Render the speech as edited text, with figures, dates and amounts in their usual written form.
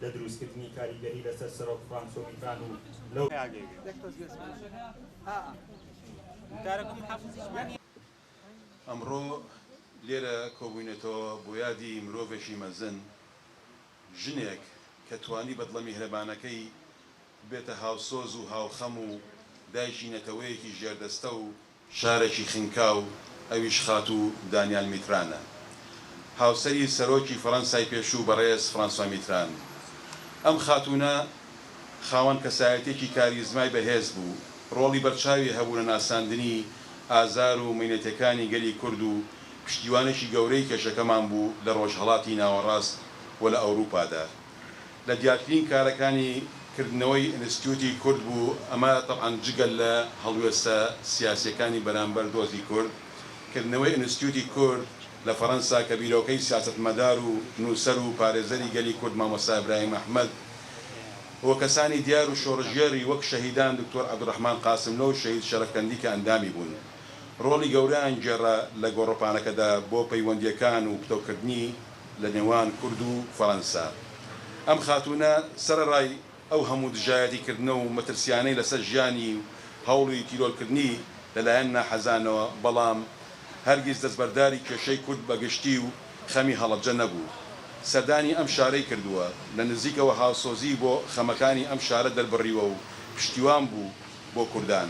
لە دروستکردنی کاریگەری لەسەر سەرۆک فرانسۆ میتران و لەو ئەمڕۆ لێرە کۆبووینەتەوە بۆ یادی مرۆڤێکی مەزن، ژنێک کە توانی بە دڵە میهرەبانەکەی ببێتە هاوسۆز و هاوخەم و دایکی نەتەوەیەکی ژێردەستە و شارێکی خنکاو، ئەویش خاتوو دانیال میترانە، هاوسەری سەرۆکی فەرەنسای پێشوو بەڕێز فرانسوا میتران. ئەم خاتوونە خاوەن کەسایەتیەکی کاریزمای بەهێز بوو، ڕۆڵی بەرچاوی هەبوو لە ناساندنی ئازار و مەینەتیەکانی گەلی کورد و پشتیوانێکی گەورەی کێشەکەمان بوو لە ڕۆژهەڵاتی ناوەڕاست و لە ئەوروپادا. لە دیارترین کارەکانی کردنەوەی ئینستتیوتی کورد بوو، ئەمە تەبعەن جگە لە هەڵوێستە سیاسیەکانی بەرامبەر دۆزی کورد، کردنەوەی ئینستتیوتی کورد لە فەرەنسا کە بیرۆکەی سیاسەتمەدار و نووسەر و پارێزەری گەلی کورد مامۆستا ئیبراهیم ئەحمەد و کەسانی دیار و شۆڕشگێڕی وەک شەهیدان دکتۆر عەبدولڕەحمان قاسملۆ و شەهید شەرەفکەندی کە ئەندامی بوون ڕۆڵی گەورەیان گێڕا لە گۆڕەپانەکەدا بۆ پەیوەندیەکان و پتەوکردنی لە نێوان کورد و فەرەنسا. ئەم خاتوونە سەرەڕای ئەو هەموو دژایەتی کردنە و مەترسیانەی لەسەر ژیانی و هەوڵی تیرۆرکردنی لە لایەن ناحەزانەوە، بەڵام هەرگیز دەستبەرداری کێشەی کورد بە گشتی و خەمی هەڵەبجە نەبوو. سەردانی ئەم شارەی کردووە، لە نزیکەوە هاوسۆزیی بۆ خەمەکانی ئەم شارە دەربڕیوە و پشتیوان بوو بۆ کوردان.